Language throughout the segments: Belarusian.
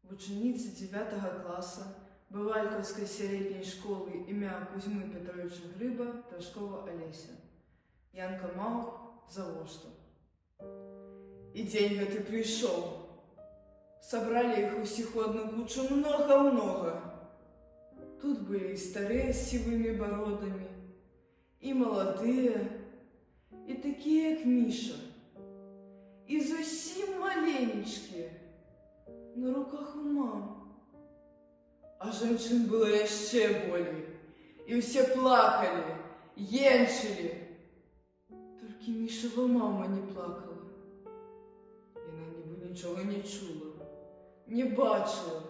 Вучаніца 9 класа Бывалькаўскай сярэдняй школы імя Кузьмы Пятровіча Грыба Тражкова Алеся. Янка Маў завошта. І дзень гэты прыйшоў. Сабралі іх усіх у адну кучу многа-многа. Тут былі і старыя з сівымі бародамі, і маладыя, і такія, як Міша, і зусім маленечкія, на руках у мам. А жанчын было яшчэ болей, і ўсе плакалі, енчылі. Толькі Мішава мама не плакала. Яна нібы нічога не чула, не бачыла,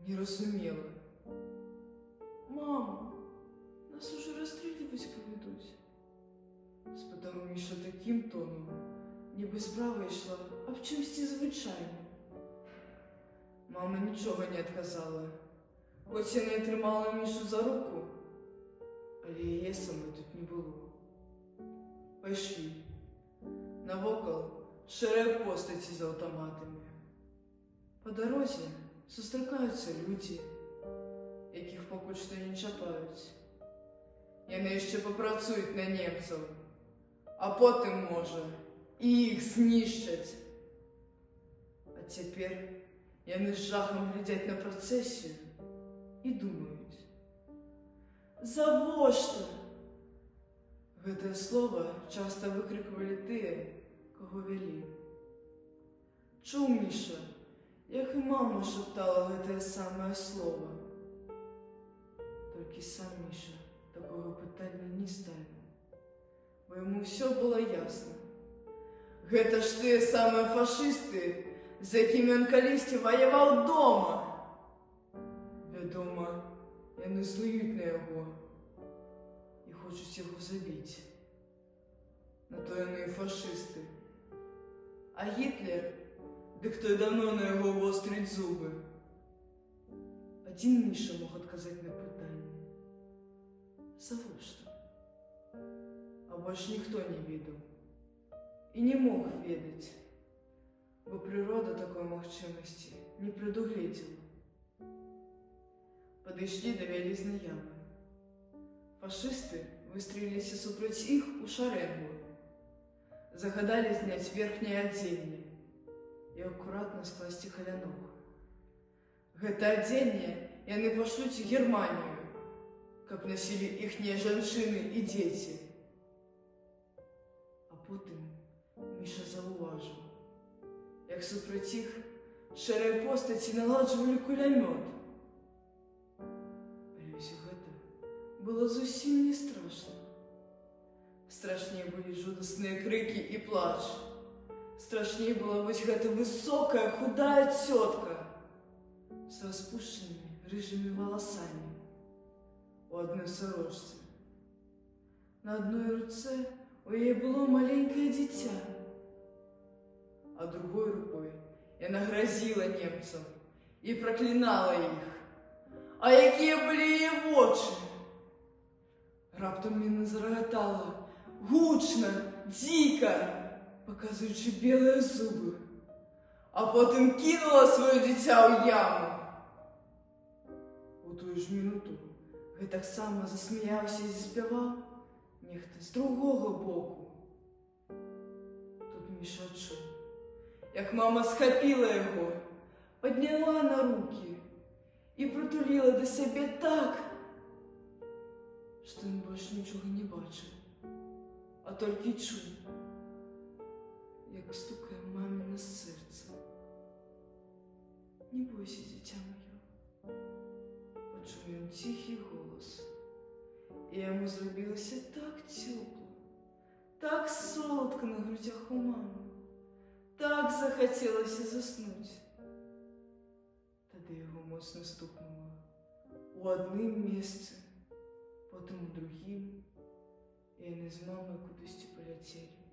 не разумела. «Мама, нас ужо расстрэльваць павядуць?» — спытаў Міша такім тонам, нібы справа ішла аб чымсьці звычайным. Мама нічога не адказала. Хоць яна і трымала Мішу за руку, але яе самой тут не было. Пайшлі. Навокал шэрыя постаці з аўтаматамі. Па дарозе сустракаюцца людзі, якіх пакуль што не чапаюць. Яны яшчэ папрацуюць на немцаў, а потым, можа, і іх знішчаць. А цяпер яны з жахам глядзяць на працэсію і думаюць: «Завошта?» Гэтае слова часта выкрыквалі тыя, каго вялі. Чуў Міша, як і мама шаптала гэтае самае слова. Толькі сам Міша такога пытання не ставіў, бо яму ўсё было ясна. Гэта ж тыя самыя фашысты, з якімі ён калісьці ваяваў дома. Вядома, яны злуюць на яго і хочуць яго забіць. На то яны і фашысты. А Гітлер, дык той даўно на яго вострыць зубы. Адзін Міша мог адказаць на пытанне: завошта? А больш ніхто не ведаў і не мог ведаць, бо прырода такой магчымасці не прадугледзела. Падышлі да вялізнай ямы. Фашысты выстраіліся супраць іх у шарэнгу. Загадалі зняць верхняе адзенне і акуратна скласці каля ног. Гэта адзенне яны пашлюць у Германію, каб насілі іхнія жанчыны і дзеці. А потым Міша заўважыў, як супраць іх шэрыя постаці наладжвалі кулямёт. Але ўсё гэта было зусім не страшна. Страшней былі жудасныя крыкі і плач. Страшней была вось гэта высокая, худая цётка з распушчанымі рыжымі валасамі у адной сарочцы. На адной руцэ у яе было маленькае дзіця, а другой рукой яна гразіла немцам і праклінала іх. А якія былі яе вочы! Раптам яна зарагатала, гучна, дзіка, паказваючы белыя зубы, а потым кінула сваё дзіця ў яму. У тую ж мінуту гэтаксама засмяяўся і заспяваў нехта з другога боку. Тут Міша адчуў, як мама схапіла яго, падняла на рукі і прытуліла да сябе так, што ён больш нічога не бачыў, а толькі чуў, як стукае маміна сэрца. «Не бойся, дзіця маё», — пачуў ён ціхі голас, і яму зрабілася так цёпла, так соладка на грудзях у мамы, так захацелася заснуць. Тады яго моцна стукнула у адным месцы, потым у другім, і яны з мамай кудысьці паляцелі.